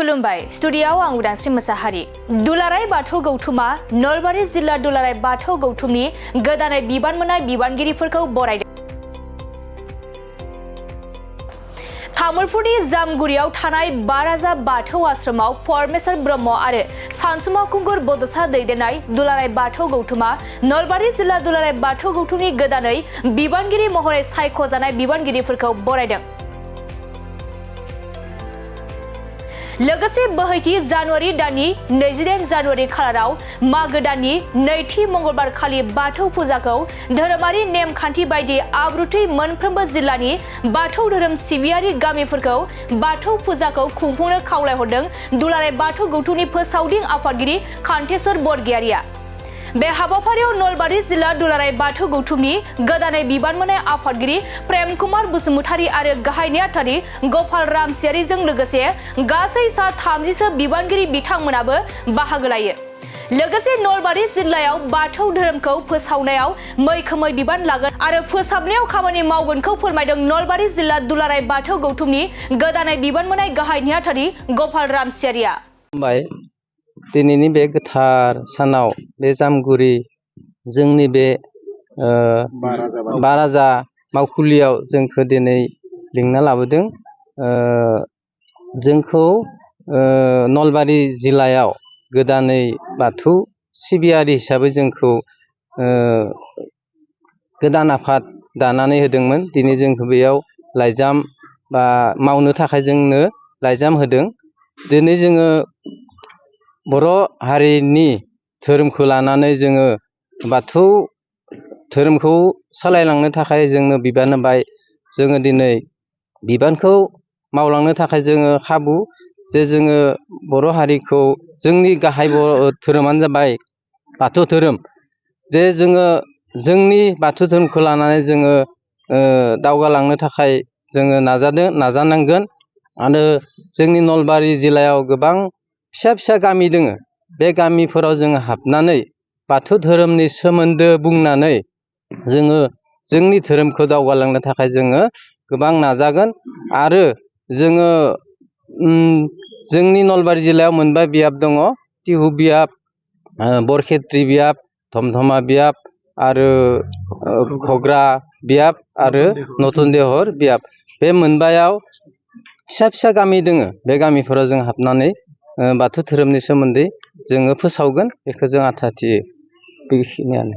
खुलुमबाय स्टुडियाव आं उदांस्रि मोसाहारि दुलाराय बाथौ गौथुमा नलबारि जिल्ला दुलाराय बाथौ गौथुमनि गोदानै बिबान मोननाय बिबानगिरिफोरखौ बरायदों। तामुलपुरनि जामगुरियाव थानाय बाराजा बाथौ आश्रमाव परमेश्वर ब्रह्म आरो सानसुमा खुंगुर बड'सा दैदेननाय दुलाराय बाथौ गौथुमा नलबारि जिल्ला दुलाराय बाथौ गौथुमनि गोदानै बिबानगिरि महरै सायख'जानाय बिबानगिरिफोरखौ बरायदों। लोगोसे बोहैथि जानुवारि दाननि 28 जानुवारि खालाराव मागो दाननि नैथि मंगलबार खालि बाथौ फुजाखौ धोरोमारि नेमखान्थि बायदि आब्रुथि मोनफ्रोमबो जिल्लानि बाथौ धोरोम सिबियारि गामिफोरखौ बाथौ फुजाखौ खुंफुंनो खावलायहरदों दुलाराय बाथौ गौथुमनि फोसावदिं आफादगिरि कान्तेश्वर बरगयारिया। बे हाबाफारियाव नलबारि जिल्ला दुलाराय बाथौ गौथुमनि गोदानै बिबान मोननाय आफादगिरि प्रेम कुमार बसुमतारी आरो गाहाय नेहाथारि गपाल रामसियारिजों लोगोसे गासै सा 30 बिबानगिरि बिथांमोनाबो बाहागो लायो। लोगोसे नलबारि जिल्लायाव बाथौ धोरोमखौ फोसावनायाव मैखोमै बिबान लागोन आरो फोसाबनायाव खामानि मावगोनखौ फोरमायदों नलबारि जिल्ला दुलाराय बाथौ गौथुमनि गोदानै बिबान मोननाय गाहाय नेहाथारि गपाल रामसियारिया। दिनैनि बे गोथार सानाव बे जामगुरि जोंनि बे बाराजा मावखुलियाव जोंखौ दिनै लिंना लाबोदों। जोंखौ नलबारि जिल्लायाव गोदानै बाथौ सिबियारि हिसाबै जोंखौ गोदान आफाद दानानै होदोंमोन। दिनै जोंखौ बेयाव लाइजाम बा मावनो थाखाय जोंनो लाइजाम होदों। दिनै जोङो बर' हारिनि धोरोमखौ लानानै जोङो बाथौ धोरोमखौ सालायलांनो थाखाय जोंनो बिबान होबाय। जोङो दिनै बिबानखौ मावलांनो थाखाय जोङो खाबु जे जोङो बर' हारिखौ जोंनि गाहाय धोरोमानो जाबाय बाथौ धोरोम। जे जोङो जोंनि बाथौ धोरोमखौ लानानै जोङो दावगालांनो थाखाय जोङो नाजानांगोन। आरो जोंनि नलबारि जिल्लायाव गोबां फिसा फिसा गामि दोङो। बे गामिफोराव जोङो हाबनानै बाथौ धोरोमनि सोमोन्दो बुंनानै जोङो जोंनि धोरोमखौ दावगालांनो थाखाय जोङो गोबां नाजागोन। आरो जोङो जोंनि नलबारि जिल्लायाव मोनबा बियाब दङ। टिहु बियाब, बरखेत्रि बियाब, धमधमा बियाब आरो घग्रा बियाब आरो नतन देहर बियाब। बे मोनबायाव फिसा फिसा गामि दोङो। बे गामिफोराव जों हाबनानै बाथौ धोरोमनि सोमोन्दै जोङो फोसावगोन। बेखौ जों आसा थियो। बेखिनियानो।